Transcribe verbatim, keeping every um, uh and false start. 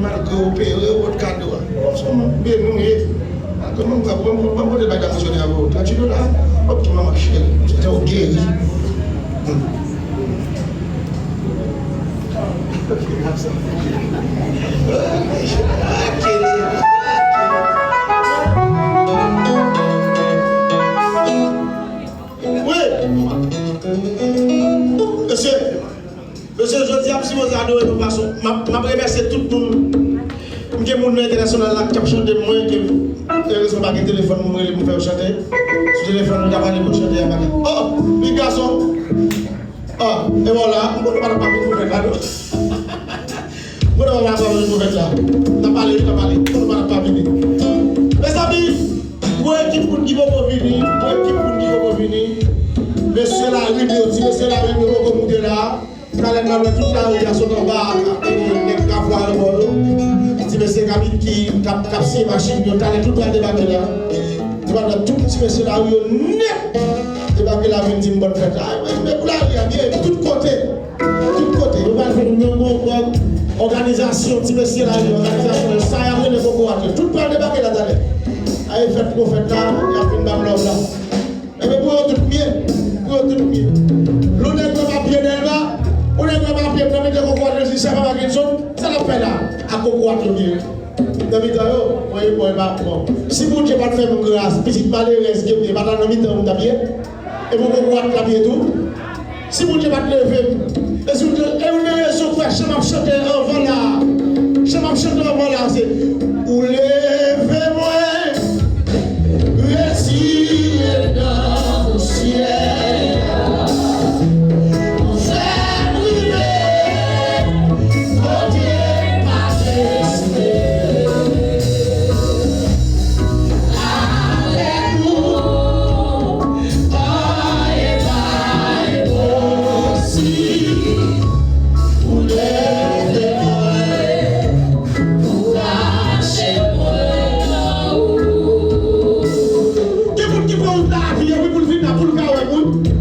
Malgre opere, ou pot kado a. Ou se yon moun beni ou ye. Malgre mwen, mwen, mwen, mwen pote bay dam misyonè a pou ou. Trant dola. Ok, manman cheri. Se te ou geri. Hmm. Wi. Mesye, mesye, jodi a m sipoze adore non pa Sou. M ap, m ap remèsye tout moun. M gen moun nan entènasyonal la k ap chante mwen, ke erezman pa gen telefòn pou m rele pou m fè yo chante. Sou telefòn m ta pale pou chante a pa gen. Oh, li gason. Ah, e voilà, m konnen pa t ap pa vin pou fèt la, non. M konnen pa t ap pa vin pou fèt la. N ap pale, wi, n ap pale. M konnen pa t ap pa vini. Mezanmi, gwo ekip moun ki poko vini, gwo ekip moun ki poko vini. Mesye lari yo, ti mesye lari yo poko moute la. Talè m al wè tout lari a sot anba, e, nèg Kafou Ayewopò yo. Ti mesye k ap, ki, k ap, k ap siye machin yo, talè tout pral debake la. Depi lè tout ti mesye lari yo nèt debake la vin di m bòn fèt. Ay, men, men pou lari a byen, tout kote. Tout kote. Yo pral fè yon, yon, yon òganizasyon, ti mesye lari yo, òganizasyon yo, sa y ap rele kokorat yo. Tout pral debake la talè. Ay, fèt pou fèt la, y ap vin ban m love la. Ebyen, pou yo tout byen, pou yo tout byen. Lou nèg wè papye Dèlma, ou nèg wè papye nan mete kokorat yo di sa pa Parkinson, sa l ap fè la ak kokorat yo byen. Nan mitan yo, mwen, mwen pa bon. Si Bondye pa t fè m gras, pitit malerèz ke m ye, pa t al nan mitan moun t ap ye. E pou kokorat t ap ye tou. Si Bondye pa t leve m, e si Bondye, e youn nan rezon k fè jan m ap chante anvan la, jan m ap chante anvan la, se ou leve mwen, retire nan pousyè, ou fè m rive kote m pa te espere. Avèk ou, anyen pa enposib. Ou leve mwen, ou kache mwen nan ou. Gen moun ki pran wout la apiye, wi, pou l vin la, pou l ka wè moun.